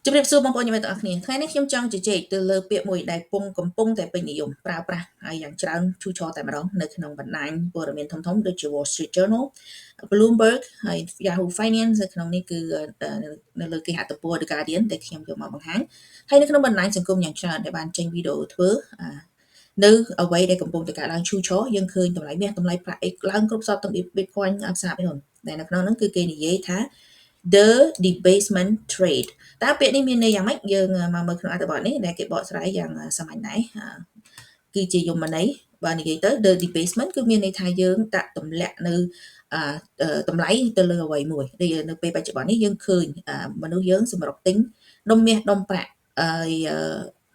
ជម្រាបសួរបងប្អូនញាតិទាំងអស់គ្នាថ្ងៃនេះខ្ញុំចង់ជជែកទៅលើពាក្យមួយដែលកំពុងតែពេញនិយមប្រើប្រាស់ហើយយ៉ាងច្រើនឈូឆរតែម្ដងនៅក្នុងបណ្ដាញព័ត៌មានធំៗដូចជា Wall Street Journal, Bloomberg ហើយ Yahoo Finance នៅក្នុងនេះគឺនៅលើគេហទំព័រ The Guardian ដែលខ្ញុំយកមកបង្ហាញហើយនៅក្នុងបណ្ដាញសង្គមយ៉ាងច្រើនដែលបានចេញវីដេអូធ្វើនៅអ្វីដែលកំពុងតែកើតឡើងឈូឆរយើងឃើញតម្លៃមាសតម្លៃប្រាក់អីឡើងគ្រប់សពទាំង Bitcoin ផ្សារពីនោះដែលនៅក្នុងហ្នឹងគឺគេនិយាយថា the debasement trade តើពាក្យនេះមានន័យយ៉ាងម៉េចយើងមកមើលក្នុងអត្ថបទនេះដែលគេបកស្រាយយ៉ាងសាមញ្ញដែរគឺជាយមន័យបើនិយាយទៅ the debasement គឺមានន័យថាយើងដាក់ទម្លាក់នៅតម្លៃទៅលើអ្វីមួយដូចនៅពេលបច្ចុប្បន្ននេះយើងឃើញមនុស្សយើងសម្រុកទិញដុំមាសដុំប្រាក់ហើយ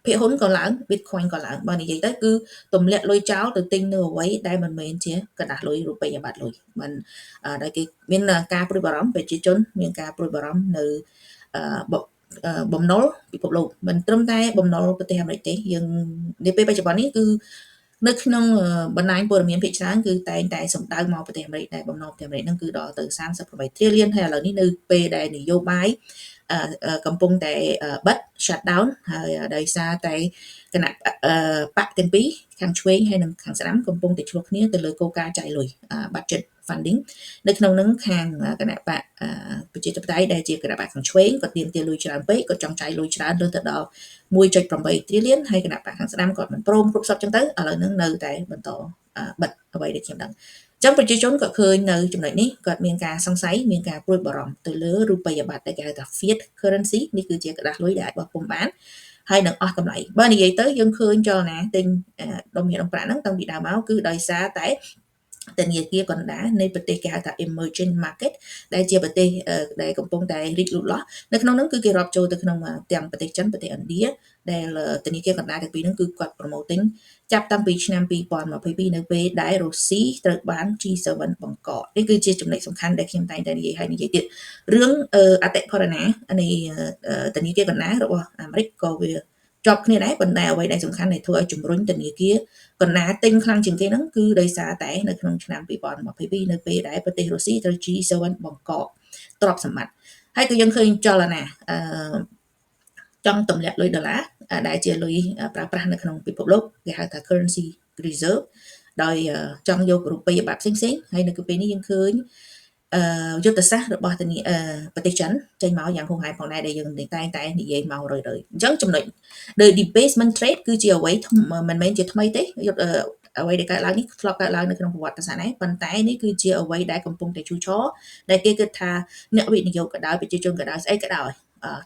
ភាគហ៊ុនក៏ឡើង Bitcoin ក៏ឡើងបើនិយាយទៅគឺទម្លាក់លុយចោលទៅទិញនៅអ្វីដែលមិនមែនជាក្រដាសលុយរូបិយប័ត្រលុយមិនដែលគេមានការព្រួយបារម្ភប្រជាជនមានការព្រួយបារម្ភនៅបំណុលពិភពលោកមិនត្រឹមតែបំណុលប្រទេសអាមេរិកទេយើងនាពេលបច្ចុប្បន្ននេះគឺនៅក្នុងបណ្ដាញព័ត៌មានភាគច្រើនគឺតែងតែសម្ដៅមកប្រទេសអាមេរិកដែលបំណុលប្រទេសអាមេរិកហ្នឹងគឺដល់ទៅ38 trillion ហើយឥឡូវនេះនៅពេលដែលនយោបាយកំពុងតែបិទ shut down ហើយដោយសារតែគណៈបកទាំងពីរខាងឆ្វេងហើយនិងខាងស្ដាំកំពុងតែឆ្លោះគ្នាទៅលើគោលការណ៍ចាយលុយ budget funding នៅក្នុងនឹងខាងគណៈបកប្រជាធិបតេយ្យដែលជាគណៈបកខាងឆ្វេងគាត់ទាមទារលុយច្រើនពេកគាត់ចង់ចាយលុយច្រើនលើសទៅដល់1.8 trillion ហើយគណៈបកខាងស្ដាំគាត់មិនព្រមគ្រប់សពចឹងទៅឥឡូវហ្នឹងនៅតែបន្តបិទអ្វីដែលខ្ញុំដឹងចឹងប្រជាជនក៏ឃើញនៅចំណុចនេះគាត់មានការសង្ស័យមានការព្រួយបារម្ភទៅលើរូបិយប័ត្រដែលគេហៅថា fiat currency នេះគឺជាក្រដាសលុយដែលអាចបោះពុម្ពបានហើយនឹងអស់តម្លៃបើនិយាយទៅយើងឃើញចលនាទិញដុំមាសដុំប្រាក់ហ្នឹងតាំងពីដើមមកគឺដោយសារតែធនាគារកណ្ដាលនៃប្រទេសគេហៅថា emerging market ដែលជាប្រទេសដែលកំពុងតែរីកលូតលាស់នៅក្នុងនោះគឺគេរាប់ចូលទៅក្នុងទាំងប្រទេសចិនប្រទេសឥណ្ឌាដែលធនាគារកណ្ដាលទាំងពីរហ្នឹងគឺគាត់ promoting ចាប់តាំងពីឆ្នាំ2022នៅពេលដែលរុស្ស៊ីត្រូវបាន G7 បង្កកនេះគឺជាចំណុចសំខាន់ដែលខ្ញុំតែងតែនិយាយហើយនិយាយទៀតរឿងអតិផរណានៃធនាគារកណ្ដាលរបស់អាមេរិកក៏វាជាប់គ្នាដែរប៉ុន្តែអ្វីដែលសំខាន់ដែលធ្វើឲ្យជំរុញធនាគារកណ្ដាលទិញខ្លាំងជាងគេហ្នឹងគឺដោយសារតែនៅក្នុងឆ្នាំ2022នៅពេលដែលប្រទេសរុស្ស៊ីត្រូវ G7 បង្កកទ្រព្យសម្បត្តិហើយក៏យើងឃើញចលនាអឺចង់ទម្លាក់លុយដុល្លារដែលជាលុយប្រើប្រាស់នៅក្នុងពិភពលោកគេហៅថា currency reserve ដោយចង់យករូបិយប័ត្រផ្សេងៗហើយនៅពេលនេះយើងឃើញអឺយុទ្ធសាស្ត្ររបស់ធានាប្រទេសចិនចេញមកយ៉ាងហូរហែផងដែរដែលយើងតែងតែនិយាយមករឿយៗអញ្ចឹងចំណុច the debasement trade គឺជាអ្វីមិនមែនជាថ្មីទេយុទ្ធអ្វីដែលកើតឡើងនេះធ្លាប់កើតឡើងនៅក្នុងប្រវត្តិសាស្ត្រដែរប៉ុន្តែនេះគឺជាអ្វីដែលកំពុងតែឈូឆរដែលគេគិតថាអ្នកវិនិយោគក៏ដោយប្រជាជនក៏ដោយស្អីក៏ដោយ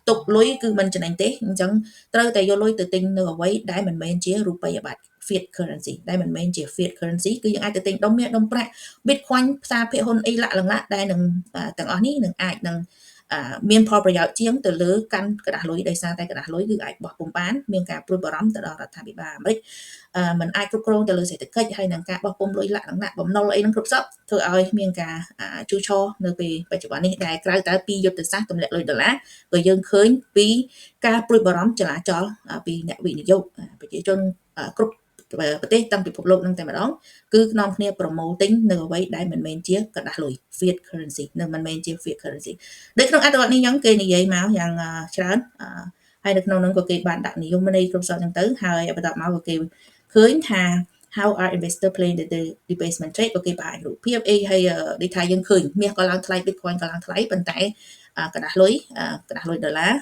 ទុកលុយគឺមិនចំណេញទេអញ្ចឹងត្រូវតែយកលុយទៅទិញនៅអ្វីដែលមិនមែនជារូបិយប័ត្រ fiat currency ដែលមិនមែនជា fiat currency គឺយើងអាចទៅទិញដុំមាសដុំប្រាក់ Bitcoin ផ្សារភាគហ៊ុនអីលាក់លងាក់ដែលនឹងទាំងអស់នេះនឹងអាចនឹងមានផលប្រយោជន៍ជាងទៅលើកាន់ក្រដាសលុយដោយសារតែក្រដាសលុយគឺអាចបោះពុម្ពបានមានការព្រួយបារម្ភទៅដល់រដ្ឋាភិបាលអាមេរិកมันអាចគ្រប់គ្រងទៅលើសេដ្ឋកិច្ចហើយនឹងការបោះពុម្ពលុយលាក់លងាក់បំណុលអីហ្នឹងគ្រប់សពធ្វើឲ្យមានការជួឆនៅពេលបច្ចុប្បន្ននេះដែលក្រៅតែពីយុទ្ធសាស្ត្រទម្លាក់លុយដុល្លារក៏យើងឃើញពីការព្រួយបារម្ភចលាចលពីអ្នកវិនិយោគប្រជាជនគ្រប់ប្រទេសតាំងពិភពលោកនឹងតែម្ដងគឺនាំគ្នាប្រមូលទិញនៅអ្វីដែលមិនមែនជាក្រដាសលុយ fiat currency និងមិនមែនជា fiat currency នៅក្នុងអត្ថបទនេះយ៉ាងគេនិយាយមកយ៉ាងច្រើនហើយនៅក្នុងនោះក៏គេបានដាក់និយមន័យគ្រប់សពចឹងទៅហើយបន្ទាប់មកក៏គេឃើញថា how are investor playing the debasement trade ក៏គេបង្ហាញរូបភាពអីហើយដូចថាយើងឃើញមាសក៏ឡើងថ្លៃ Bitcoin ក៏ឡើងថ្លៃប៉ុន្តែក្រដាសលុយក្រដាសលុយដុល្លារ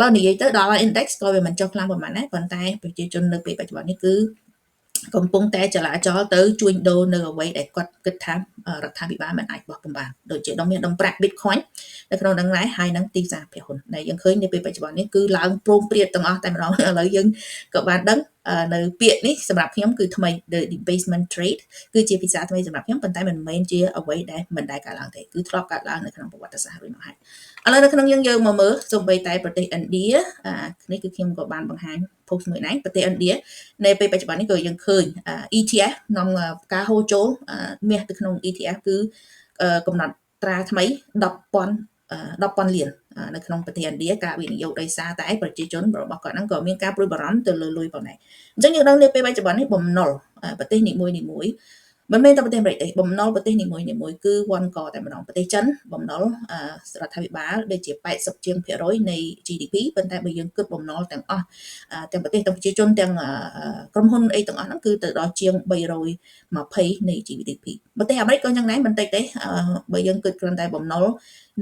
បើនិយាយទៅ dollar index ក៏វាមិនចុះខ្លាំងប៉ុន្មានដែរប៉ុន្តែប្រជាជននៅពេលបច្ចុប្បន្ននេះគឺកំពុងតែចលាចលទៅជួញដូរនៅអ្វីដែលគាត់គិតថារដ្ឋាភិបាលមិនអាចបោះពុម្ពបានដូចជាដុំមាសដុំប្រាក់ Bitcoin នៅក្នុងនឹងដែរហើយនឹងទីផ្សារភាគហ៊ុនដែលយើងឃើញនៅពេលបច្ចុប្បន្ននេះគឺឡើងព្រោងព្រាតទាំងអស់តែម្ដងឥឡូវយើងក៏បានដឹងនៅពាក្យនេះសម្រាប់ខ្ញុំគឺថ្មី the debasement trade គឺជាភាសាថ្មីសម្រាប់ខ្ញុំប៉ុន្តែមិនមែនជាអ្វីដែលមិនដែលកើតឡើងទេគឺធ្លាប់កើតឡើងនៅក្នុងប្រវត្តិសាស្ត្ររួចមកហើយឥឡូវនៅក្នុងយើងយើងមកមើលសូម្បីតែប្រទេសឥណ្ឌានេះគឺខ្ញុំក៏បានបង្ហាញ post មួយដែរប្រទេសឥណ្ឌានៅពេលបច្ចុប្បន្ននេះក៏យើងឃើញ ETF នាំការហូរចូលមាសទៅក្នុង ETF គឺកំណត់ត្រាថ្មី10,000 10,000លាននៅក្នុងប្រទេសឥណ្ឌាការវិនិយោគដោយសារតែប្រជាជនរបស់គាត់ហ្នឹងក៏មានការព្រួយបារម្ភទៅលើលុយផងដែរអញ្ចឹងយើងដឹងនៅពេលបច្ចុប្បន្ននេះបំណុលប្រទេសនីមួយៗ មិនមែនតែប្រទេសអាមេរិកទេបំណុលប្រទេសនីមួយៗគឺវ័នកតែម្ដងប្រទេសចិនបំណុលរដ្ឋាភិបាលដូចជា80ជាងភាគរយនៃ GDP ប៉ុន្តែបើយើងគិតបំណុលទាំងអស់ទាំងប្រទេសទាំងប្រជាជនទាំងក្រុមហ៊ុនអីទាំងអស់ហ្នឹងគឺទៅដល់ជាង320នៃ GDP ប្រទេសអាមេរិកក៏យ៉ាងដែរមិនតិចទេបើយើងគិតគ្រាន់តែបំណុល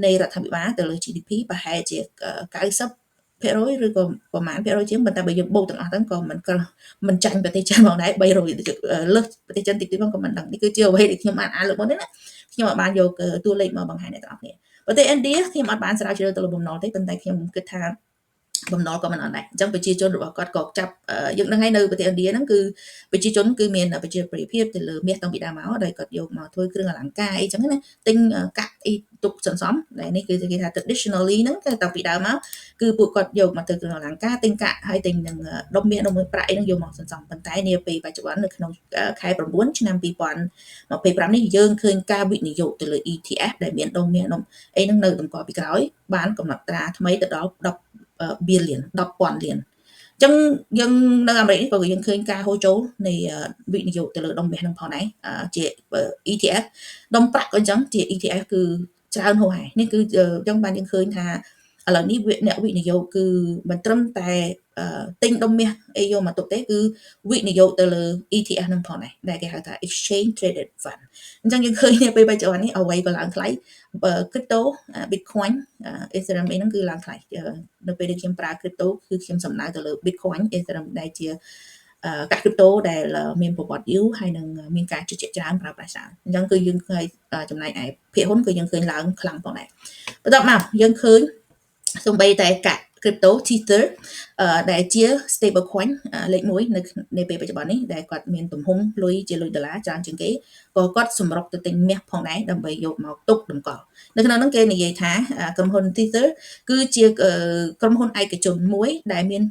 នៃរដ្ឋាភិបាលទៅលើ GDP ប្រហែលជា90%ឬក៏ប្រហែលភាគរយជាងប៉ុន្តែបើយើងបូកទាំងអស់ហ្នឹងក៏មិនក្រមិនចាញ់ប្រទេសចិនផងដែរ300លើសប្រទេសចិនតិចតិចផងក៏មិនដឹងនេះគឺជាអ្វីដែលខ្ញុំបានអានលើកមុននេះណាខ្ញុំអត់បានយកតួលេខមកបង្ហាញអ្នកទាំងអស់គ្នាប្រទេសឥណ្ឌាខ្ញុំអត់បានស្រាវជ្រាវទៅលើបំណុលទេប៉ុន្តែខ្ញុំគិតថាបំណុលក៏មិនអត់ដែរអញ្ចឹងប្រជាជនរបស់គាត់ក៏ចាប់យើងដឹងហើយនៅប្រទេសឥណ្ឌាហ្នឹងគឺប្រជាជនគឺមានប្រជាប្រិយភាពទៅលើមាសតាំងពីដើមមកដោយគាត់យកមកធ្វើគ្រឿងអលង្ការអីចឹងណាទិញកាក់អីទុកសន្សំដែលនេះគឺគេថា traditionally ហ្នឹងគឺតាំងពីដើមមកគឺពួកគាត់យកមកធ្វើគ្រឿងអលង្ការទិញកាក់ហើយទិញនឹងដុំមាសដុំប្រាក់អីហ្នឹងយកមកសន្សំប៉ុន្តែនាពេលបច្ចុប្បន្ននៅក្នុងខែ9ឆ្នាំ2025នេះយើងឃើញការវិនិយោគទៅលើ ETF ដែលមានដុំមាសដុំអីហ្នឹងនៅតម្កល់ពីក្រោយបានកំណត់ត្រាថ្មីទៅដល់10 billion 10,000លានអញ្ចឹងយើងនៅអាមេរិកនេះក៏យើងឃើញការហូរចូលនៃវិនិយោគទៅលើដុំមាសនឹងផងដែរជា ETF ដុំប្រាក់ក៏អញ្ចឹងជា ETF គឺច្រើនហូរហែនេះគឺអញ្ចឹងបានយើងឃើញថាឥឡូវនេះអ្នកវិនិយោគគឺមិនត្រឹមតែទិញដុំមាសអីយកមកទុកទេគឺវិនិយោគទៅលើ ETF នឹងផងដែរដែលគេហៅថា Exchange Traded Fund អញ្ចឹងយើងឃើញនាពេលបច្ចុប្បន្ននេះអ្វីក៏ឡើងថ្លៃ crypto Bitcoin Ethereum អីហ្នឹងគឺឡើងថ្លៃនៅពេលដែលខ្ញុំប្រើ crypto គឺខ្ញុំសំដៅទៅលើ Bitcoin Ethereum ដែលជាកាក់ crypto ដែលមានប្រវត្តិយូរហើយនឹងមានការជឿជាក់ច្រើនប្រើប្រាស់ច្រើនអញ្ចឹងគឺយើងឃើញចំណែកឯភាគហ៊ុនគឺយើងឃើញឡើងខ្លាំងផងដែរបន្ទាប់មកយើងឃើញសូម្បីតែកាក់ crypto Tether ដែលជា stable coin លេខ1នៅในពេលបច្ចុប្បន្ននេះដែលគាត់មានទំហំលុយជាលុយដុល្លារច្រើនជាងគេក៏គាត់សម្រុកទៅទិញមាសផងដែរដើម្បីយកមកទុកតម្កល់នៅក្នុងនោះគេនិយាយថាក្រុមហ៊ុន Tether គឺជាក្រុមហ៊ុនឯកជនមួយដែលមាន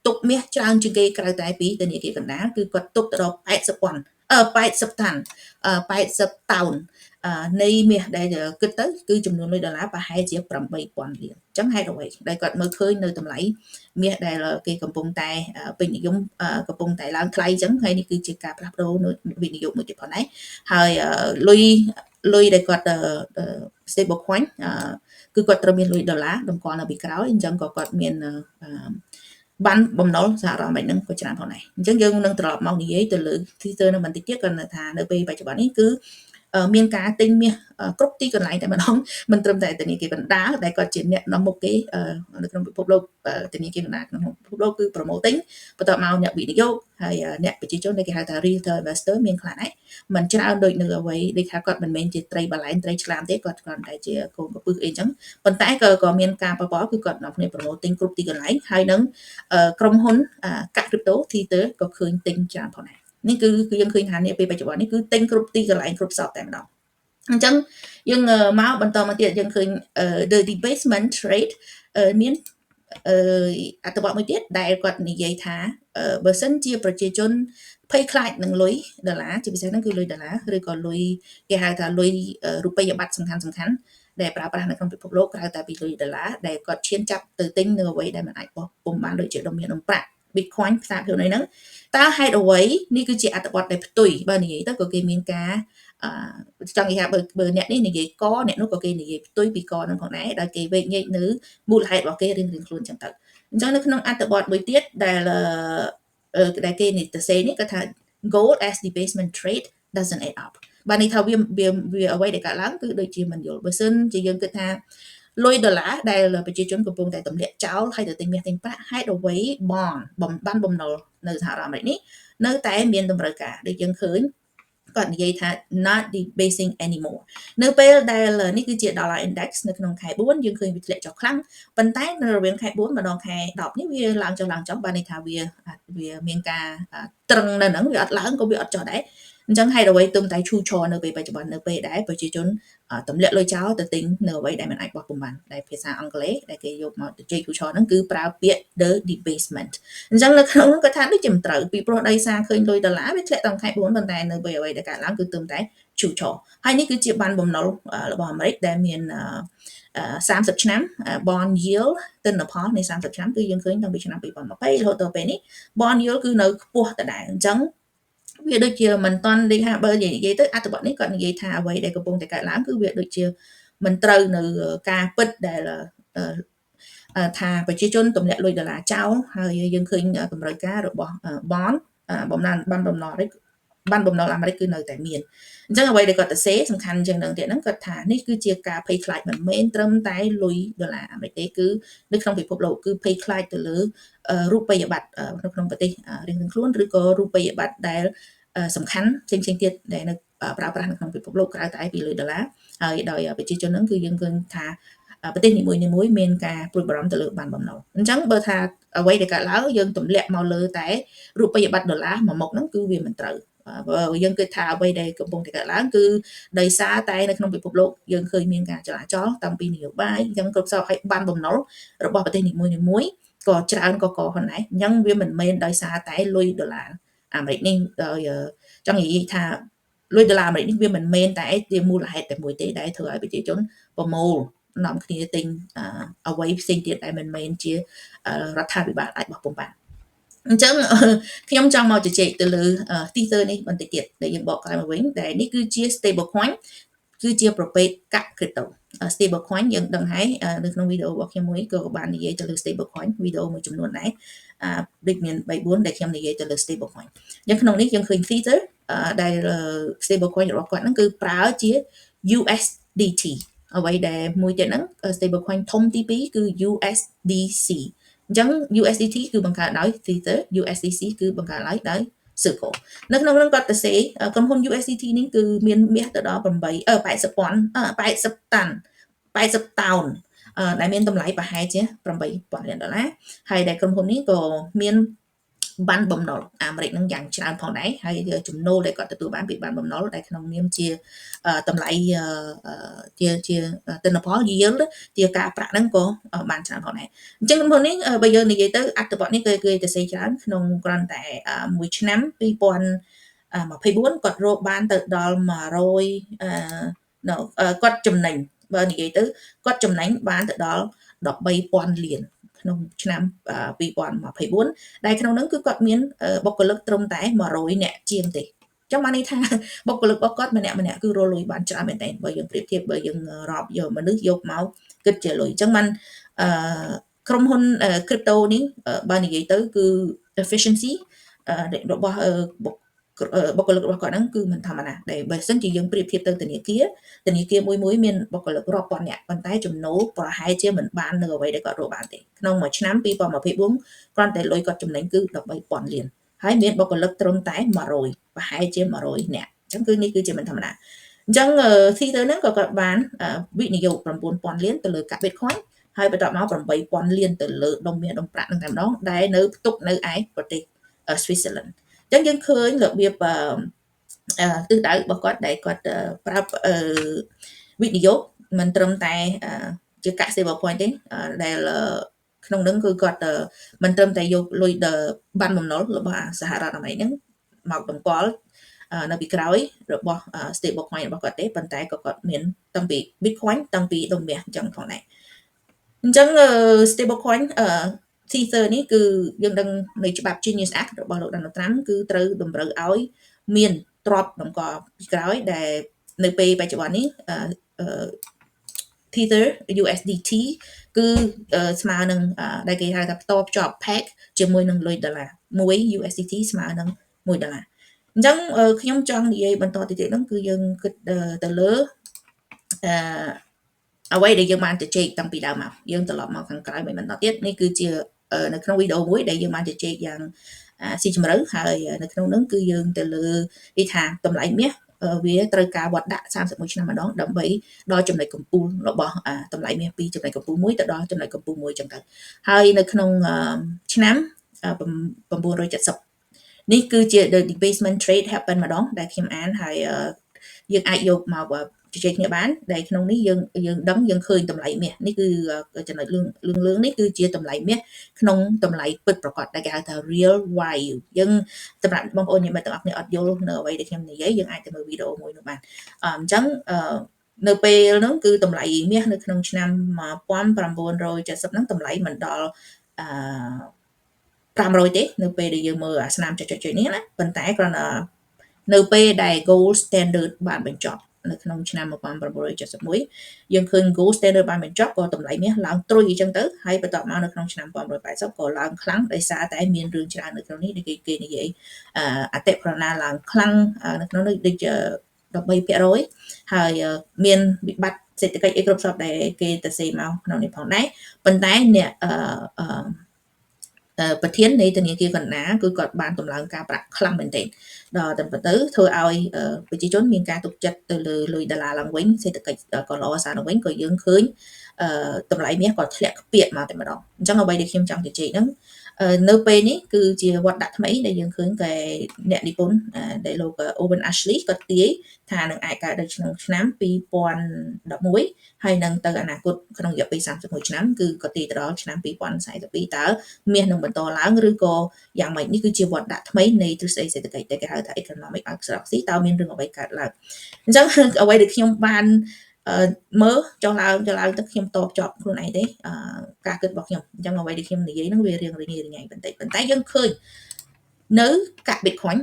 ទុកមាសច្រើនជាងគេក្រៅតែពីធនាគារកណ្ដាលគឺគាត់ទុកទៅដល់80,000 80តាន់80តោននៃមាសដែលគិតទៅគឺចំនួនលុយដុល្លារប្រហែលជា8000លានអញ្ចឹងហេតុអ្វីដែលគាត់មើលឃើញនៅតម្លៃមាសដែលគេកំពុងតែពេញនិយមកំពុងតែឡើងថ្លៃអញ្ចឹងហើយនេះគឺជាការផ្លាស់ប្ដូរនៅវិនិយោគមួយទៀតផងដែរហើយលុយលុយដែលគាត់ stable coin គឺគាត់ត្រូវមានលុយដុល្លារតម្កល់នៅពីក្រោយអញ្ចឹងក៏គាត់មានបានបំណុលសហរដ្ឋអាមេរិកនឹងក៏ច្រើនផងដែរអញ្ចឹងយើងនឹងត្រឡប់មកនិយាយទៅលើ Tether នៅបន្តិចទៀតគាត់ថានៅពេលបច្ចុប្បន្ននេះគឺមានការទិញមាសគ្រប់ទីកន្លែងតែម្ដងមិនត្រឹមតែធនាគារកណ្ដាលដែលគាត់ជាអ្នកនាំមុខគេនៅក្នុងពិភពលោកធនាគារកណ្ដាលក្នុងពិភពលោកគឺ promoting បន្ទាប់មកអ្នកវិនិយោគហើយអ្នកប្រជាជនដែលគេហៅថា retail investor មានខ្លះដែរមិនច្រើនដូចនៅអ្វីដូចថាគាត់មិនមែនជាត្រីបាឡែនត្រីឆ្លាមទេគាត់គ្រាន់តែជាកូនកពឹសអីចឹងប៉ុន្តែក៏ក៏មានការប៉ះពាល់គឺគាត់នាំគ្នា promoting គ្រប់ទីកន្លែងហើយនឹងក្រុមហ៊ុនកាក់ crypto Tether ក៏ឃើញទិញច្រើនផងដែរនេះគឺគឺយើងឃើញថានេះពេលបច្ចុប្បន្ននេះគឺទិញគ្រប់ទីកន្លែងគ្រប់សពតែម្ដងអញ្ចឹងយើងមកបន្តមកទៀតយើងឃើញ the debasement rate មានអត្ថបទមួយទៀតដែលគាត់និយាយថាបើសិនជាប្រជាជនភ័យខ្លាចនឹងលុយដុល្លារជាពិសេសហ្នឹងគឺលុយដុល្លារឬក៏លុយគេហៅថាលុយរូបិយប័ត្រសំខាន់សំខាន់ដែលប្រើប្រាស់នៅក្នុងពិភពលោកក្រៅតែពីលុយដុល្លារដែលគាត់ឈានចាប់ទៅទិញនៅអ្វីដែលមិនអាចបោះពុំបានដូចជាដុំមាសដុំប្រាក់ Bitcoin ផ្សារភាគនេះហ្នឹងតើហេតុអ្វីនេះគឺជាអត្ថបទដែលផ្ទុយបើនិយាយទៅក៏គេមានការអឺចង់និយាយថាបើបើអ្នកនេះនិយាយកអ្នកនោះក៏គេនិយាយផ្ទុយពីកនឹងផងដែរដោយគេវែកញែកនៅមូលហេតុរបស់គេរៀងៗខ្លួនចឹងទៅអញ្ចឹងនៅក្នុងអត្ថបទមួយទៀតដែលដែលគេនិយាយនេះគាត់ថា gold as debasement trade doesn't add up បានន័យថាវាវាវាអ្វីដែលកើតឡើងគឺដូចជាមិនយល់បើសិនជាយើងគិតថាលុយដុល្លារដែលប្រជាជនកំពុងតែទម្លាក់ចោលហើយទៅទិញមាសទិញប្រាក់ហេតុអ្វី bond បំបានបំណុលនៅសហរដ្ឋអាមេរិកនេះនៅតែមានតម្រូវការដូចយើងឃើញគាត់និយាយថា not debasing anymore នៅពេលដែលនេះគឺជា dollar index នៅក្នុងខែ4យើងឃើញវាធ្លាក់ចុះខ្លាំងប៉ុន្តែនៅរវាងខែ4មកដល់ខែ10នេះវាឡើងចុះឡើងចុះបានន័យថាវាវាមានការត្រឹងនៅហ្នឹងវាអត់ឡើងក៏វាអត់ចុះដែរអញ្ចឹងហេតុអ្វីទុំតែឈូឆរនៅពេលបច្ចុប្បន្ននៅពេលដែលប្រជាជនទម្លាក់លុយចោលទៅទិញនៅអ្វីដែលមិនអាចបោះពុំបានដែលភាសាអង់គ្លេសដែលគេយកមកទៅជ័យឈូឆរហ្នឹងគឺប្រើពាក្យ the debasement អញ្ចឹងនៅក្នុងនោះគាត់ថាដូចជាមិនត្រូវពីព្រោះដោយសារឃើញលុយដុល្លារវាធ្លាក់តាំងខែ4ប៉ុន្តែនៅពេលអ្វីដែលកើតឡើងគឺទុំតែឈូឆរហើយនេះគឺជាបានបំណុលរបស់អាមេរិកដែលមាន30ឆ្នាំ bond yield ទិន្នផលនៃ30ឆ្នាំគឺយើងឃើញតាំងពីឆ្នាំ2020រហូតដល់ពេលនេះ bond yield គឺនៅខ្ពស់ដដែលអញ្ចឹង វាដូចជាមិនតន់ដូចថាបើនិយាយទៅអត្ថបទនេះគាត់និយាយថាអ្វីដែលកំពុងតែកើតឡើងគឺវាដូចជាមិនត្រូវនៅការពិតដែលថាប្រជាជនទម្លាក់លុយដុល្លារចោលហើយយើងឃើញតម្រូវការរបស់ bond បំណានបានបំណុលបានបំណុលអាមេរិកគឺនៅតែមានអញ្ចឹងអ្វីដែលគាត់ទៅសេសំខាន់ជាងនឹងទៀតហ្នឹងគាត់ថានេះគឺជាការភ័យខ្លាចមិនមែនត្រឹមតែលុយដុល្លារអាមេរិកទេគឺនៅក្នុងពិភពលោកគឺភ័យខ្លាចទៅលើរូបិយប័ត្រនៅក្នុងប្រទេសរៀងៗខ្លួនឬក៏រូបិយប័ត្រដែលសំខាន់ផ្សេងៗទៀតដែលនៅប្រើប្រាស់នៅក្នុងពិភពលោកក្រៅតែពីលុយដុល្លារហើយដោយប្រជាជនហ្នឹងគឺយើងឃើញថាប្រទេសនីមួយៗមានការព្រួយបារម្ភទៅលើបានបំណុលអញ្ចឹងបើថាអ្វីដែលកើតឡើងយើងទម្លាក់មកលើតែរូបិយប័ត្រដុល្លារមួយមុខហ្នឹងគឺវាមិនត្រូវបើយើងគិតថាអ្វីដែលកំពុងតែកើតឡើងគឺដោយសារតែនៅក្នុងពិភពលោកយើងឃើញមានការចលាចលតាំងពីនយោបាយអញ្ចឹងគ្រប់សពឲ្យបានបំណុលរបស់ប្រទេសនីមួយៗក៏ច្រើនក៏កហ្នឹងដែរអញ្ចឹងវាមិនមែនដោយសារតែលុយដុល្លារអាមេរិកនេះដោយចង់និយាយថាលុយដុល្លារអាមេរិកនេះវាមិនមែនតែជាមូលហេតុតែមួយទេដែលធ្វើឲ្យប្រជាជនប្រមូលនាំគ្នាទិញអ្វីផ្សេងទៀតដែលមិនមែនជារដ្ឋាភិបាលអាចបោះពុំបានអញ្ចឹងខ្ញុំចង់មកជជែកទៅលើ Tether នេះបន្តិចទៀតដែលយើងបកក្រោយមកវិញដែលនេះគឺជា stable coin គឺជាប្រភេទកាក់ crypto stable coin យើងដឹងហើយនៅក្នុងវីដេអូរបស់ខ្ញុំមួយក៏បាននិយាយទៅលើ stable coin វីដេអូមួយចំនួនដែរដូចមាន3 4ដែលខ្ញុំនិយាយទៅលើ stable coin អញ្ចឹងក្នុងនេះយើងឃើញ Tether ដែល stable coin របស់គាត់ហ្នឹងគឺប្រើជា USDT អ្វីដែលមួយទៀតហ្នឹង stable coin ធំទី2គឺ USDC អញ្ចឹង USDT គឺបង្កើតដោយ Tether USDC គឺបង្កើតឡើងដោយ Circle នៅក្នុងនោះគាត់ទៅសេក្រុមហ៊ុន USDT នេះគឺមានមាសទៅដល់8 80ពាន់80តាន់80តោនដែលមានតម្លៃប្រហែលជា8000លានដុល្លារហើយដែលក្រុមហ៊ុននេះក៏មានបានបំណុលអាមេរិកនឹងយ៉ាងច្រើនផងដែរហើយចំណូលដែលគាត់ទទួលបានពីបានបំណុលដែលក្នុងនាមជាតម្លៃជាជាទិន្នផល yield ជាការប្រាក់ហ្នឹងក៏បានច្រើនផងដែរអញ្ចឹងក្រុមហ៊ុននេះបើយើងនិយាយទៅអត្ថបទនេះគឺគេទៅសេច្រើនក្នុងគ្រាន់តែមួយឆ្នាំ2024គាត់រកបានទៅដល់100អឺគាត់ចំណេញបើនិយាយទៅគាត់ចំណេញបានទៅដល់13,000លានក្នុងឆ្នាំ2024ដែលក្នុងនោះគឺគាត់មានបុគ្គលិកត្រឹមតែ100នាក់ជាងទេចឹងបានន័យថាបុគ្គលិករបស់គាត់ម្នាក់ម្នាក់គឺរកលុយបានច្រើនមែនតើបើយើងប្រៀបធៀបបើយើងរាប់យកមនុស្សយកមកគិតជាលុយអញ្ចឹងបានអឺក្រុមហ៊ុន crypto នេះបើនិយាយទៅគឺ efficiency របស់បុគ្គលិករបស់គាត់ហ្នឹងគឺមិនធម្មតាដែលបើសិនជាយើងប្រៀបធៀបទៅធនាគារធនាគារមួយមួយមានបុគ្គលិករាប់ពាន់នាក់ប៉ុន្តែចំណូលប្រហែលជាមិនបាននៅអ្វីដែលគាត់រកបានទេក្នុងមួយឆ្នាំ2024គ្រាន់តែលុយគាត់ចំណេញគឺ13,000លានហើយមានបុគ្គលិកត្រឹមតែ100ប្រហែលជា100នាក់អញ្ចឹងគឺនេះគឺជាមិនធម្មតាអញ្ចឹង Tether ហ្នឹងក៏គាត់បានវិនិយោគ9000លានទៅលើកាក់ Bitcoin ហើយបន្ទាប់មក8000លានទៅលើដុំមាសដុំប្រាក់ហ្នឹងតែម្ដងដែលនៅផ្ទុកនៅឯប្រទេស Switzerland អញ្ចឹងយើងឃើញរបៀបទិសដៅរបស់គាត់ដែលគាត់ប្រើវិនិយោគមិនត្រឹមតែជាកាក់ stable coin ទេដែលក្នុងនឹងគឺគាត់មិនត្រឹមតែយកលុយបានបំណុលរបស់សហរដ្ឋអាមេរិកហ្នឹងមកតម្កល់នៅពីក្រោយរបស់ stable coin របស់គាត់ទេប៉ុន្តែក៏គាត់មានតាំងពី Bitcoin តាំងពីដុំមាសអញ្ចឹងផងដែរអញ្ចឹង stable coin Tether នេះគឺយើងដឹងនៅច្បាប់ Genius Act របស់លោក Donald Trump គឺត្រូវតម្រូវឲ្យមានទ្រព្យតម្កល់ពីក្រោយដែលនៅពេលបច្ចុប្បន្ននេះ Tether USDT គឺស្មើនឹងដែលគេហៅថាផ្តភ្ជាប់ peg ជាមួយនឹងលុយដុល្លារ1 USDT ស្មើនឹង1ដុល្លារអញ្ចឹងខ្ញុំចង់និយាយបន្តទៅទៀតហ្នឹងគឺយើងគិតទៅលើអឺអ្វីដែលយើងបានជជែកតាំងពីដើមមកយើងត្រឡប់មកខាងក្រោយមួយបន្តទៀតនេះគឺជានៅក្នុងវីដេអូមួយដែលយើងបានជជែកយ៉ាងស៊ីជម្រៅហើយនៅក្នុងនោះគឺយើងទៅលើនិយាយថាតម្លៃមាសវាត្រូវការវត្តដាក់31ឆ្នាំម្ដងដើម្បីដល់ចំណុចកំពូលរបស់តម្លៃមាសពីចំណុចកំពូលមួយទៅដល់ចំណុចកំពូលមួយចឹងទៅហើយនៅក្នុងឆ្នាំ970នេះគឺជា the debasement trade happen ម្ដងដែលខ្ញុំអានហើយយើងអាចយកមកជជែកគ្នាបានដែលក្នុងនេះយើងយើងដឹងយើងឃើញតម្លៃមាសនេះគឺចំណុចលឿងលឿងលឿងនេះគឺជាតម្លៃមាសក្នុងតម្លៃពិតប្រាកដដែលគេហៅថា real value យើងសម្រាប់បងប្អូនញាតិមិត្តទាំងអស់គ្នាអត់យល់នៅអ្វីដែលខ្ញុំនិយាយយើងអាចទៅមើលវីដេអូមួយនោះបានអញ្ចឹងនៅពេលហ្នឹងគឺតម្លៃមាសនៅក្នុងឆ្នាំ1970ហ្នឹងតម្លៃមិនដល់អឺ500ទេនៅពេលដែលយើងមើលអាស្នាមចុចចុចនេះណាប៉ុន្តែគ្រាន់តែ នៅពេលដែល gold standard បានបញ្ចប់នៅក្នុងឆ្នាំ1971យើងឃើញ gold standard បានបញ្ចប់ក៏តម្លៃមាសឡើងត្រុយអញ្ចឹងទៅហើយបន្ទាប់មកនៅក្នុងឆ្នាំ1980ក៏ឡើងខ្លាំងដោយសារតែមានរឿងច្រើននៅក្នុងនេះដែលគេនិយាយអតិផរណាឡើងខ្លាំងនៅក្នុងនេះដូច13%ហើយមានវិបត្តិសេដ្ឋកិច្ចអីគ្រប់សពដែលគេទៅសេមកក្នុងនេះផងដែរប៉ុន្តែអ្នកអឺប្រធាននៃធនាគារកណ្ដាលគឺគាត់បានតម្លើងការប្រាក់ខ្លាំងមែនទែនដល់តែទៅធ្វើឲ្យប្រជាជនមានការទុកចិត្តទៅលើលុយដុល្លារឡើងវិញសេដ្ឋកិច្ចក៏ល្អសារឡើងវិញក៏យើងឃើញតម្លៃមាសក៏ធ្លាក់ខ្ពៀកមកតែម្ដងអញ្ចឹងអ្វីដែលខ្ញុំចង់ជជែកហ្នឹងនៅពេលនេះគឺជាវត្តដាក់ថ្មីដែលយើងឃើញតែអ្នកនិពន្ធដែលលោក Owen Ashley គាត់ទាយថានឹងអាចកើតនៅក្នុងឆ្នាំ2011ហើយនឹងទៅអនាគតក្នុងរយៈពេល31ឆ្នាំគឺគាត់ទាយទៅដល់ឆ្នាំ2042តើមាសនឹងបន្តឡើងឬក៏យ៉ាងម៉េចនេះគឺជាវត្តដាក់ថ្មីនៃទ្រឹស្ដីសេដ្ឋកិច្ចដែលគេហៅថា economic orthodoxy តើមានរឿងអ្វីកើតឡើងអញ្ចឹងអ្វីដែលខ្ញុំបានមើលចុះឡើងចុះឡើងទៅខ្ញុំតបចប់ខ្លួនឯងទេការគិតរបស់ខ្ញុំអញ្ចឹងអ្វីដែលខ្ញុំនិយាយហ្នឹងវារៀងរញ៉េរញ៉ៃបន្តិចប៉ុន្តែយើងឃើញនៅកាក់ Bitcoin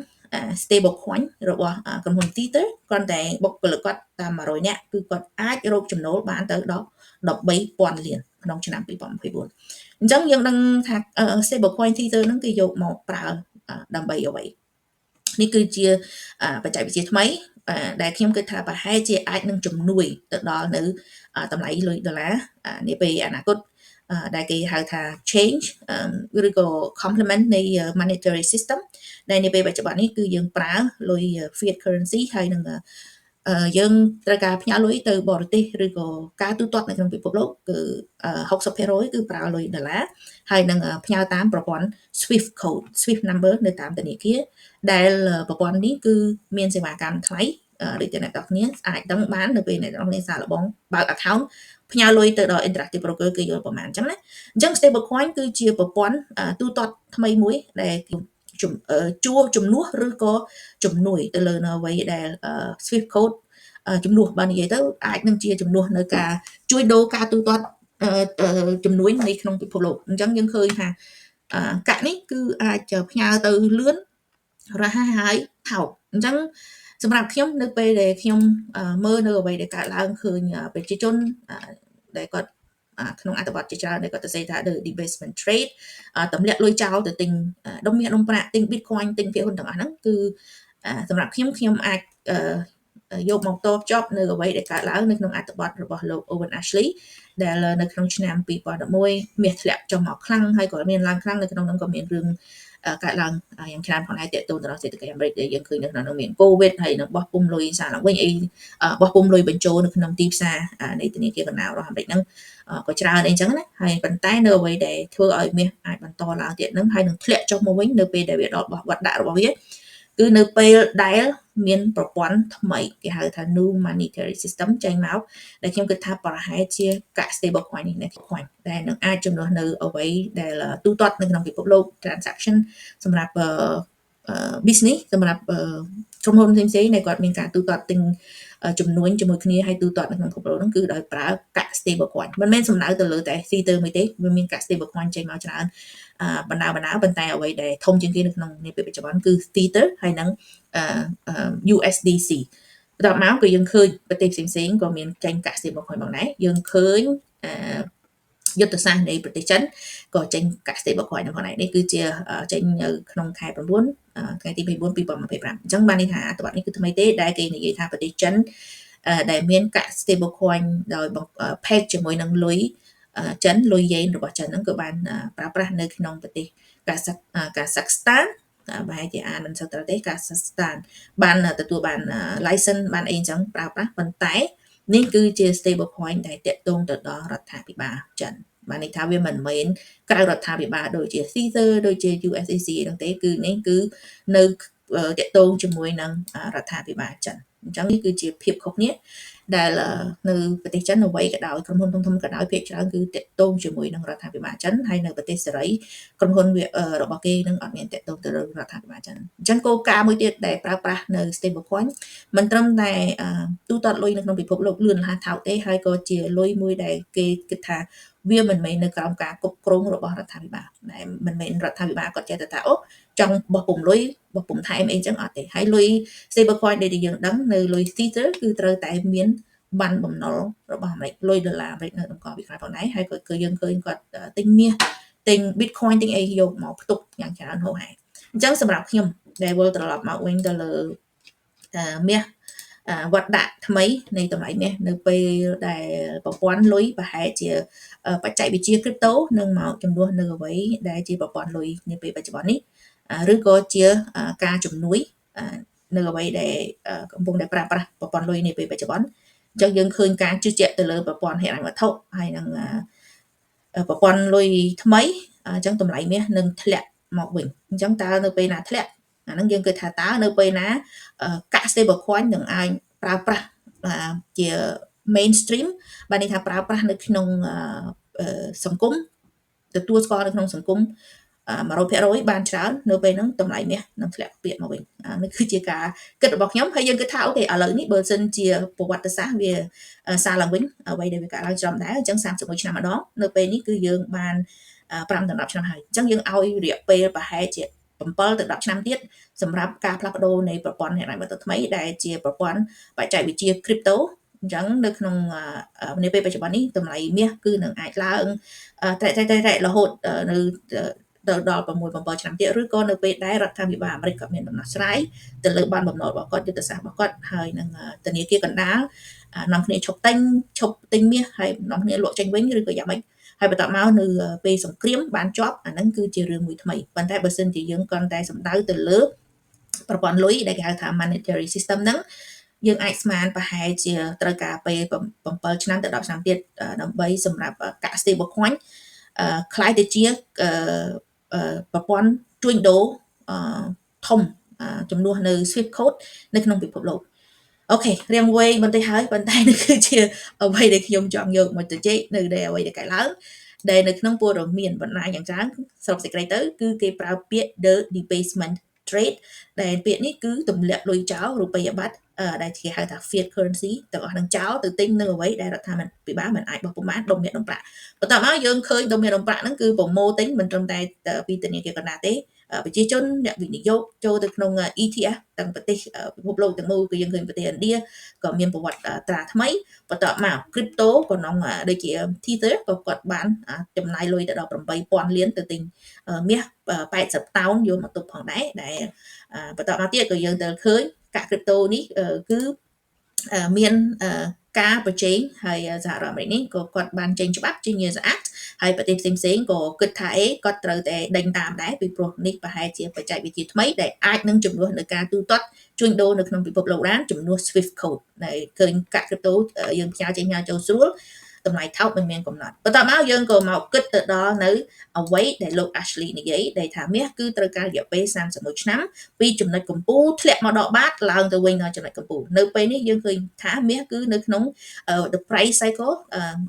stable coin របស់ក្រុមហ៊ុន Tether គ្រាន់តែបុគ្គលិកគាត់តាម100នាក់គឺគាត់អាចរកចំណូលបានទៅដល់13,000លានក្នុងឆ្នាំ2024អញ្ចឹងយើងដឹងថា stable coin Tether ហ្នឹងគេយកមកប្រើដើម្បីអ្វីនេះគឺជាបច្ចេកវិទ្យាថ្មីដែលខ្ញុំគិតថាប្រហែលជាអាចនឹងជំនួយទៅដល់នៅតម្លៃលុយដុល្លារនាពេលអនាគតដែលគេហៅថា change ឬក៏ complement នៃ monetary system ដែលនាពេលបច្ចុប្បន្ននេះគឺយើងប្រើលុយ fiat currency ហើយនឹងយើងត្រូវការផ្ញើលុយទៅបរទេសឬក៏ការទូទាត់នៅក្នុងពិភពលោកគឺ60%គឺប្រើលុយដុល្លារហើយនឹងផ្ញើតាមប្រព័ន្ធ SWIFT code SWIFT number នៅតាមធនាគារដែលប្រព័ន្ធនេះគឺមានសេវាកម្មថ្លៃដូចជាអ្នកនរគ្នាអាចដឹងបាននៅពេលអ្នកនរគ្នាសាកល្បងបើក account ផ្ញើលុយទៅដល់ Interactive Broker គេយល់ប្រមាណអញ្ចឹងណាអញ្ចឹង stable coin គឺជាប្រព័ន្ធទូទាត់ថ្មីមួយដែលជួជំនួសឬក៏ជំនួយទៅលើនៅអ្វីដែល SWIFT code ជំនួសបើនិយាយទៅអាចនឹងជាជំនួសនៅការជួយដូរការទូទាត់ជំនួយនៅក្នុងពិភពលោកអញ្ចឹងយើងឃើញថាកាក់នេះគឺអាចផ្ញើទៅលឿនរហ័សហើយថោកអញ្ចឹងសម្រាប់ខ្ញុំនៅពេលដែលខ្ញុំមើលនៅអ្វីដែលកើតឡើងឃើញប្រជាជនដែលគាត់ក្នុងអត្ថបទជាច្រើនដែលគាត់ទៅសេថា the debasement trade ទម្លាក់លុយចោលទៅទិញដុំមាសដុំប្រាក់ទិញ Bitcoin ទិញភាគហ៊ុនទាំងអស់ហ្នឹងគឺសម្រាប់ខ្ញុំខ្ញុំអាចយកមកតបចប់នៅអ្វីដែលកើតឡើងនៅក្នុងអត្ថបទរបស់លោក Owen Ashley ដែលនៅក្នុងឆ្នាំ2011មាសធ្លាក់ចុះមកខ្លាំងហើយក៏មានឡើងខ្លាំងនៅក្នុងនោះក៏មានរឿងកើតឡើងយ៉ាងច្រើនផងដែរទាក់ទងទៅដល់សេដ្ឋកិច្ចអាមេរិកដែលយើងឃើញនៅក្នុងនោះមាន COVID ហើយនឹងបោះពុំលុយសារឡើងវិញអីបោះពុំលុយបញ្ចូលនៅក្នុងទីផ្សារនៃធនាគារកណ្ដាលរបស់អាមេរិកហ្នឹងក៏ច្រើនអីចឹងណាហើយប៉ុន្តែនៅអ្វីដែលធ្វើឲ្យមាសអាចបន្តឡើងទៀតហ្នឹងហើយនឹងធ្លាក់ចុះមកវិញនៅពេលដែលវាដល់បោះវត្តដាក់របស់វាគឺនៅពេលដែលមានប្រព័ន្ធថ្មីគេហៅថា new monetary system ចេញមកដែលខ្ញុំគិតថាប្រហែលជាកាក់ stable coin នេះ coin ដែលនឹងអាចជំនួសនៅអ្វីដែលទូទាត់នៅក្នុងពិភពលោក transaction សម្រាប់ business សម្រាប់ក្រុមហ៊ុនផ្សេងៗដែលគាត់មានការទូទាត់ទិញចំនួនជាមួយគ្នាហើយទូទាត់នៅក្នុងពិភពលោកហ្នឹងគឺដោយប្រើកាក់ stable coin មិនមែនសំដៅទៅលើតែ Tether មួយទេវាមានកាក់ stable coin ចេញមកច្រើនបណ្ដាបណ្ដាប៉ុន្តែអ្វីដែលធំជាងគេនៅក្នុងនាពេលបច្ចុប្បន្នគឺ Tether ហើយនិង USDC បន្ទាប់មកគឺយើងឃើញប្រទេសផ្សេងៗក៏មានចេញកាក់ stable coin មកដែរយើងឃើញយុទ្ធសាស្ត្រនៃប្រទេសចិនក៏ចេញកាក់ stable coin ហ្នឹងផងដែរនេះគឺជាចេញនៅក្នុងខែ9ថ្ងៃទី24 2025អញ្ចឹងបានន័យថាអត្ថបទនេះគឺថ្មីទេដែលគេនិយាយថាប្រទេសចិនដែលមានកាក់ stable coin ដោយ peg ជាមួយនឹងលុយចិនលុយយ៉េនរបស់ចិនហ្នឹងក៏បានប្រើប្រាស់នៅក្នុងប្រទេសកាសាកាសាក់ស្តានប្រហែលជាអានមិនសូវត្រូវទេកាសាក់ស្តានបានទទួលបាន license បានអីអញ្ចឹងប្រើប្រាស់ប៉ុន្តែនេះគឺជា stable coin ដែលតាក់ទងទៅដល់រដ្ឋាភិបាលចិនបានន័យថាវាមិនមែនក្រៅរដ្ឋាភិបាលដូចជា Tether ដូចជា USDC ហ្នឹងទេគឺនេះគឺនៅតាក់ទងជាមួយនឹងរដ្ឋាភិបាលចិនអញ្ចឹងនេះគឺជាភាពខុសគ្នាដែលនៅប្រទេសចិនអ្វីក៏ដោយក្រុមហ៊ុនធំៗក៏ដោយភាគច្រើនគឺតាក់ទងជាមួយនឹងរដ្ឋាភិបាលចិនហើយនៅប្រទេសសេរីក្រុមហ៊ុនវារបស់គេនឹងអត់មានតាក់ទងទៅលើរដ្ឋាភិបាលចិនអញ្ចឹងគោលការណ៍មួយទៀតដែលប្រើប្រាស់នៅ stablecoin មិនត្រឹមតែទូទាត់លុយនៅក្នុងពិភពលោកលឿនរហ័សថោកទេហើយក៏ជាលុយមួយដែលគេគិតថា វាមិនមែននៅក្រោមការគ្រប់គ្រងរបស់រដ្ឋាភិបាលដែលមិនមែនរដ្ឋាភិបាលគាត់ចេះតែថាអូចង់បោះពុំលុយបោះពុំថែមអីចឹងអត់ទេហើយលុយ stable coin ដែលយើងដឹងនៅលុយ Tether គឺត្រូវតែមានប័ណ្ណបំណុលរបស់អាមេរិកលុយដុល្លារអាមេរិកនៅតម្កល់ពីក្រៅផងដែរហើយក៏គឺយើងឃើញគាត់ទិញមាសទិញ Bitcoin ទិញអីយកមកផ្ទុកយ៉ាងច្រើនហូរហែអញ្ចឹងសម្រាប់ខ្ញុំដែលវិលត្រឡប់មកវិញទៅលើមាសវត្តដាក់ថ្មីនៃតម្លៃមាសនៅពេលដែលប្រព័ន្ធលុយប្រហែលជាបច្ចេកវិទ្យា crypto នឹងមកជំនួសនៅអ្វីដែលជាប្រព័ន្ធលុយនាពេលបច្ចុប្បន្ននេះឬក៏ជាការជំនួយនៅអ្វីដែលកំពុងតែប្រើប្រាស់ប្រព័ន្ធលុយនាពេលបច្ចុប្បន្នអញ្ចឹងយើងឃើញការជឿជាក់ទៅលើប្រព័ន្ធហិរញ្ញវត្ថុហើយនឹងប្រព័ន្ធលុយថ្មីអញ្ចឹងតម្លៃមាសនឹងធ្លាក់មកវិញអញ្ចឹងតើនៅពេលណាធ្លាក់អាហ្នឹងយើងគិតថាតើនៅពេលណាកាក់ stable coin នឹងអាចប្រើប្រាស់ជា mainstream បានន័យថាប្រើប្រាស់នៅក្នុងសង្គមទទួលស្គាល់នៅក្នុងសង្គម100%បានច្រើននៅពេលហ្នឹងតម្លៃមាសនឹងធ្លាក់ពាក្យមកវិញនេះគឺជាការគិតរបស់ខ្ញុំហើយយើងគិតថាOK ឥឡូវនេះបើសិនជាប្រវត្តិសាស្ត្រវាសារឡើងវិញអ្វីដែលវាកើតឡើងច្រំដែរអញ្ចឹង31ឆ្នាំម្ដងនៅពេលនេះគឺយើងបាន5ដល់10ឆ្នាំហើយអញ្ចឹងយើងឲ្យរយៈពេលប្រហែលជា7ទៅ10ឆ្នាំទៀតសម្រាប់ការផ្លាស់ប្ដូរនៃប្រព័ន្ធហិរញ្ញវត្ថុថ្មីដែលជាប្រព័ន្ធបច្ចេកវិទ្យា crypto អញ្ចឹងនៅក្នុងនាពេលបច្ចុប្បន្ននេះតម្លៃមាសគឺនឹងអាចឡើងត្រែកត្រែកត្រែករហូតនៅទៅដល់6 7ឆ្នាំទៀតឬក៏នៅពេលដែលរដ្ឋាភិបាលអាមេរិកក៏មានដំណោះស្រាយទៅលើបានបំណុលរបស់គាត់យុទ្ធសាស្ត្ររបស់គាត់ហើយនឹងធនាគារកណ្ដាលនាំគ្នាឈប់ទិញឈប់ទិញមាសហើយនាំគ្នាលក់ចេញវិញឬក៏យ៉ាងម៉េចហើយបន្ទាប់មកនៅពេលសង្គ្រាមបានជាប់អាហ្នឹងគឺជារឿងមួយថ្មីប៉ុន្តែបើសិនជាយើងគ្រាន់តែសំដៅទៅលើប្រព័ន្ធលុយដែលគេហៅថា monetary system ហ្នឹងយើងអាចស្មានប្រហែលជាត្រូវការពេល7ឆ្នាំទៅ10ឆ្នាំទៀតដើម្បីសម្រាប់កាក់ stable coin ក្លាយទៅជាប្រព័ន្ធជួញដូរធំជំនួសនៅ Swift code នៅក្នុងពិភពលោក OK រៀងវែងបន្តិចហើយប៉ុន្តែនេះគឺជាអ្វីដែលខ្ញុំចង់យកមកជជែកនៅដែលអ្វីដែលកើតឡើងដែលនៅក្នុងព័ត៌មានបណ្ដាញយ៉ាងច្រើនសរុបសេចក្តីទៅគឺគេប្រើពាក្យ the debasement trade ដែលពាក្យនេះគឺទម្លាក់លុយចោលរូបិយប័ណ្ណដែលគេហៅថា fiat currency ទាំងអស់នឹងចោលទៅទិញនៅអ្វីដែលរដ្ឋាភិបាលមិនអាចបោះពុម្ពបានដុំមាសដុំប្រាក់បន្ទាប់មកយើងឃើញដុំមាសដុំប្រាក់ហ្នឹងគឺប្រមូលទិញមិនត្រឹមតែពីធនាគារកណ្ដាលទេប្រជាជនអ្នកវិនិយោគចូលទៅក្នុង ETF ទាំងប្រទេសពិភពលោកទាំងមូលគឺយើងឃើញប្រទេសឥណ្ឌាក៏មានប្រវត្តិត្រាថ្មីបន្ទាប់មក crypto ក៏ក្នុងដូចជា Tether ក៏គាត់បានចំណាយលុយទៅដល់8000លានទៅទិញមាស80តោនយកមកទុកផងដែរដែលបន្ទាប់មកទៀតក៏យើងទៅឃើញកាក់ crypto នេះគឺមានការប្រជែងហើយសហរដ្ឋអាមេរិកនេះក៏គាត់បានចេញច្បាប់ Genius Act ហើយប្រទេសផ្សេងៗក៏គិតថាអេគាត់ត្រូវតែដេញតាមដែរពីព្រោះនេះប្រហែលជាបច្ចេកវិទ្យាថ្មីដែលអាចនឹងជំនួសនៅការទូទាត់ជួញដូរនៅក្នុងពិភពលោកបានជំនួស Swift code ដែលឃើញកាក់ crypto យើងផ្ញើចេញផ្ញើចូលស្រួលតម្លៃថោកមិនមានកំណត់បន្ទាប់មកយើងក៏មកគិតទៅដល់នៅអ្វីដែលលោក Ashley និយាយដែលថាមាសគឺត្រូវការរយៈពេល31ឆ្នាំពីចំណុចកម្ពូលធ្លាក់មកដល់បាតឡើងទៅវិញដល់ចំណុចកម្ពូលនៅពេលនេះយើងឃើញថាមាសគឺនៅក្នុង the price cycle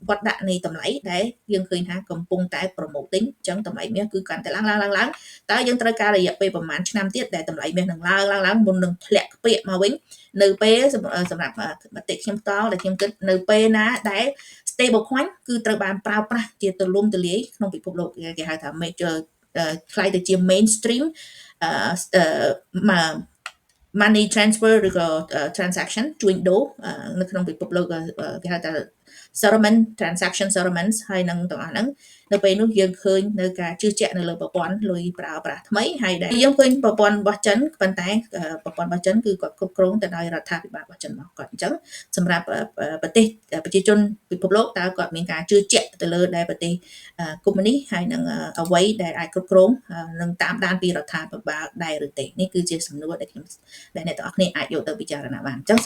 វត្តដាក់នៃតម្លៃដែលយើងឃើញថាកំពុងតែប្រមូលទិញអញ្ចឹងតម្លៃមាសគឺកាន់តែឡើងឡើងឡើងឡើងតើយើងត្រូវការរយៈពេលប្រហែលឆ្នាំទៀតដែលតម្លៃមាសនឹងឡើងឡើងឡើងមុននឹងធ្លាក់ខ្ពៀកមកវិញនៅពេលសម្រាប់មតិខ្ញុំផ្ទាល់ដែលខ្ញុំគិតនៅពេលណាដែល stable coin គឺត្រូវបានប្រើប្រាស់ជាទូលំទូលាយក្នុងពិភពលោកគេហៅថា major ក្លាយទៅជា mainstream money transfer ឬក៏ transaction ជួញដូរនៅក្នុងពិភពលោកគេហៅថា settlement transaction settlements ហើយនឹងទាំងអស់ហ្នឹងនៅពេលនោះយើងឃើញនៅការជឿជាក់នៅលើប្រព័ន្ធលុយប្រើប្រាស់ថ្មីហើយដែលយើងឃើញប្រព័ន្ធរបស់ចិនប៉ុន្តែប្រព័ន្ធរបស់ចិនគឺគាត់គ្រប់គ្រងទៅដោយរដ្ឋាភិបាលរបស់ចិនមកគាត់អញ្ចឹងសម្រាប់ប្រទេសប្រជាជនពិភពលោកតើគាត់មានការជឿជាក់ទៅលើដែលប្រទេសកុម្មុយនីសហើយនឹងអ្វីដែលអាចគ្រប់គ្រងនិងតាមដានពីរដ្ឋាភិបាលដែរឬទេនេះគឺជាសំណួរដែលខ្ញុំដែលអ្នកទាំងអស់គ្នាអាចយកទៅពិចារណាបានអញ្ចឹង។